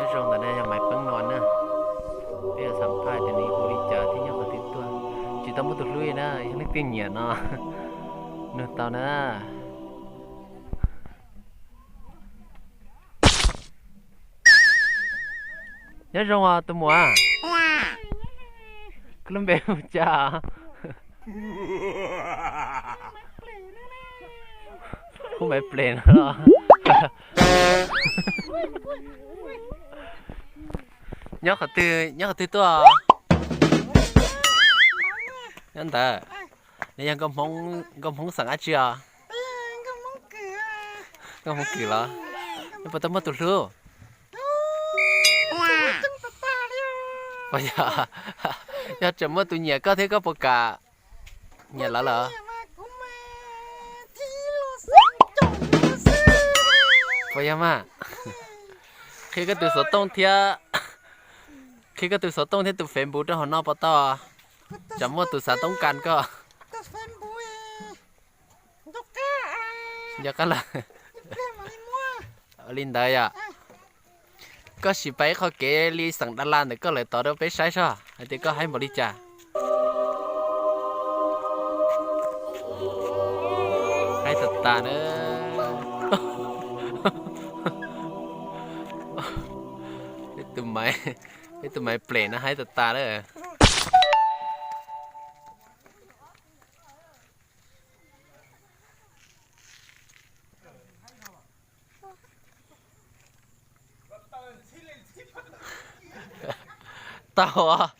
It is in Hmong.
Zoo ntawm no yog Maiv Peeb no na. Peb yuav xam phaj tias nws hu li cas thiab nyob qhov twg tuaj. Tsis tau muaj tus hlub na, yog leej twg nyiam no nug tau na. Nyob zoo os tus muam. Koj lub npe hu cas? Hu Maiv Ples no los? Nyob qhov twg, nyob qhov twg tuaj? Nyob ntawd. Nws yog nkauj Hmoob xeem dab tsi os? Nkauj Hmoob Kws los? Nyob puas tau muaj tus hlub? Puas yog, yog tseem muaj tus nyiam koj thiab koj puas kam nyiam lawv lawm? Puas yog mas? Qhia koj tus xov tooj thiab, qhia koj tus xov tooj thiab tus Facebook rau hauv no puas tau? Tsam muaj tus xav toob kas koj. Nco qab lawm. Li ntawd yom. Koj sim pais ib qho kev li xeem Dab Las ntawm koj lawv tod rau peb saib soj hais tias koj haib npaum li cas. Haib tas tas na. Peb tus Maiv Ples no haib tas tas na. Tau.